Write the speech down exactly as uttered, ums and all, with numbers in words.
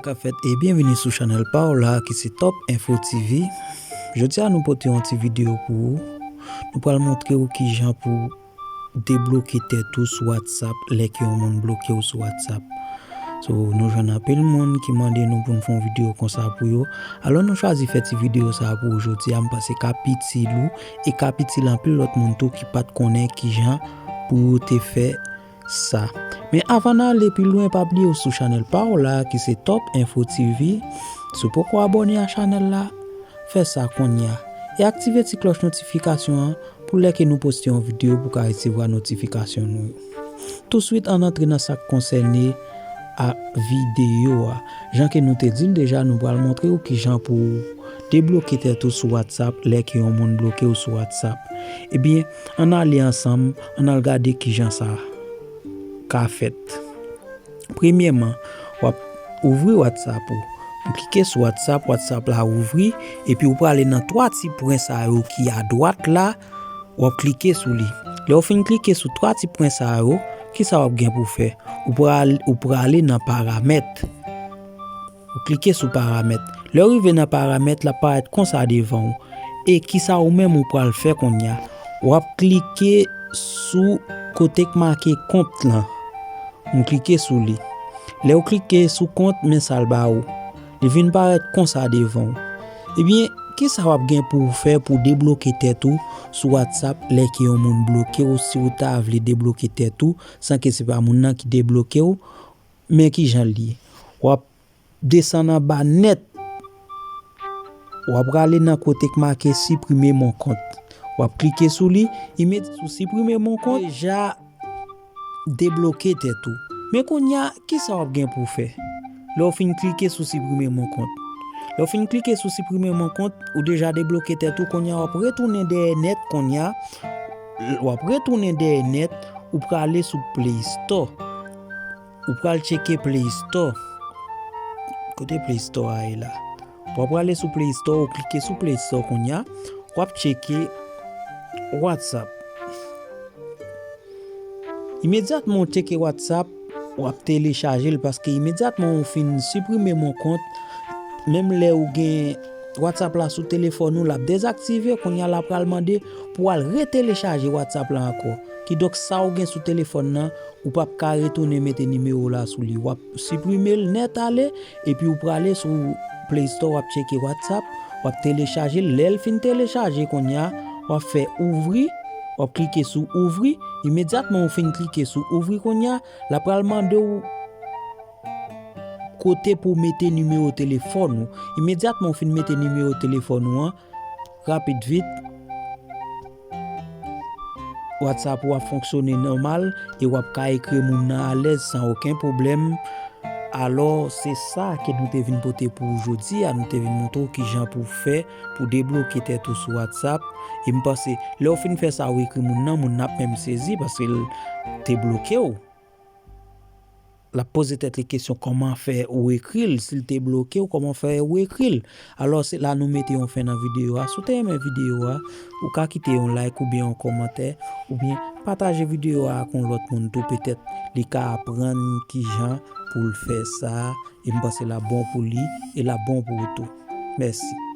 K ap fèt e byenvini sou chanèl pa w la ki se Top Info T V. Jodi a nou pote yon ti videyo pou ou. Nou pral montre w kijan pou debloke tèt ou sou WhatsApp lè ke yon moun bloke w sou WhatsApp. So, nou jwenn anpil moun ki mande nou pou n fè yon videyo konsa pou yo. Alò, nou chwazi fè ti videyo sa a pou ou jodi a. M panse k ap itil ou e k ap itil anpil lòt moun tou ki pa t konnen kijan pou yo te fè sa. Men avan n ale pi lwen, pa bliye w sou chanèl pa w la ki se Top Info T V. Si w poko abòne a chanèl la, fè sa kounye a e aktive ti klòch notifikasyon an pou lè ke nou poste yon videyo pou w ka resevwa notifikasyon nou yo. Touswit, ann antre nan sa k konsène a videyo a. Jan ke nou te di l deja, nou pral montre w kijan pou w debloke tèt ou sou WhatsApp lè ke yon moun bloke w sou WhatsApp. Ebyen, ann ale ansanm, ann al gade kijan sa ka fèt. Premyèman, w ap ouvri WhatsApp ou. Ou klike sou WhatsApp, WhatsApp la ouvri, epi ou prale nan twa ti pwen sa yo ki adwat la, w ap klike sou li. Lè w fin klike sou twa ti pwen sa yo, kisa w ap gen pou w fè? Ou pral, ou prale nan paramèt. Ou klike sou paramèt. Lè w rive nan paramèt, l ap parèt konsa devan w. E kisa ou menm ou pral fè kounye a? W ap klike sou kote k make kont lan. M klike sou li. Lè w klike sou kont, men sa l ba ou. Li vin parèt konsa devan w. Ebyen, kisa w ap gen pou w fè pou w debloke tèt ou sou WhatsApp lè ke yon moun bloke w? Si w ta vle debloke tèt ou san ke se pa moun nan ki debloke w, men kijan l ye? W ap desann anba nèt. W ap prale nan kote k make supprimer mon compte. W ap klike sou li, imedya sou supprimer mon compte, deja debloke tèt ou. Men kounye a, kisa w ap gen pou w fè? Lè w fin klike sou supprimer mon compte. Lè w fin klike sou supprimer mon compte, ou deja debloke tèt ou, kounye a w ap retounen dèyè nèt, kounye a, w ap retounen dèyè nèt, ou prale sou Play Store. Ou pral tcheke Play Store. Kote Play Store a ye la? W ap prale sou Play Store, ou klike sou Play Store kounye a, w ap tcheke WhatsApp. Imedyatman w tcheke WhatsApp, w ap telechaje l paske imedyatman w fin siprime mon kont, menm lè ou gen WhatsApp la sou telefòn ou, l ap dezaktive, kounye a l ap pral mande pou w al retelechaje WhatsApp la ankò. Kidonk sa w gen sou telefòn nan, ou p ap ka retounen mete nimewo w la sou li. W ap siprime l nèt ale, epi ou prale sou Play Store, w ap tcheke WhatsApp, w ap telechaje l. Lè l fin telechaje kounye a, w ap fè ouvri, w ap klike sou ouvri. Imedyatman ou fin klike sou ouvri kounye a, l ap pral mande w kote pou w mete nimewo telefòn ou. Imedyatman ou fin mete nimewo telefòn ou an, rapid vit, WhatsApp ou ap fonksyone nòmal e w ap ka ekri moun nan alèz san okenn pwoblèm. Alò, se sa ke nou te vin pote pou ou jodi a. Nou te vin montre w kijan pou w fè pou debloke tèt ou sou WhatsApp. E m panse, lè w fin fè sa, ou ekri moun nan, moun nan ap menm sezi paske l te bloke w. L ap poze tèt li kesyon kòman fè ou ekri l, si l te bloke w, kòman fè ou ekri l. Alò, se la nou mete yon fen nan videyo a. Si w te renmen videyo a, ou ka kite yon like oubyen yon kòmantè, oubyen pataje videyo a ak yon lòt moun tou, petèt li ka aprann kijan pou l fè sa, e m panse l ap bon pou li, e l ap bon pou ou tou. Mèsi.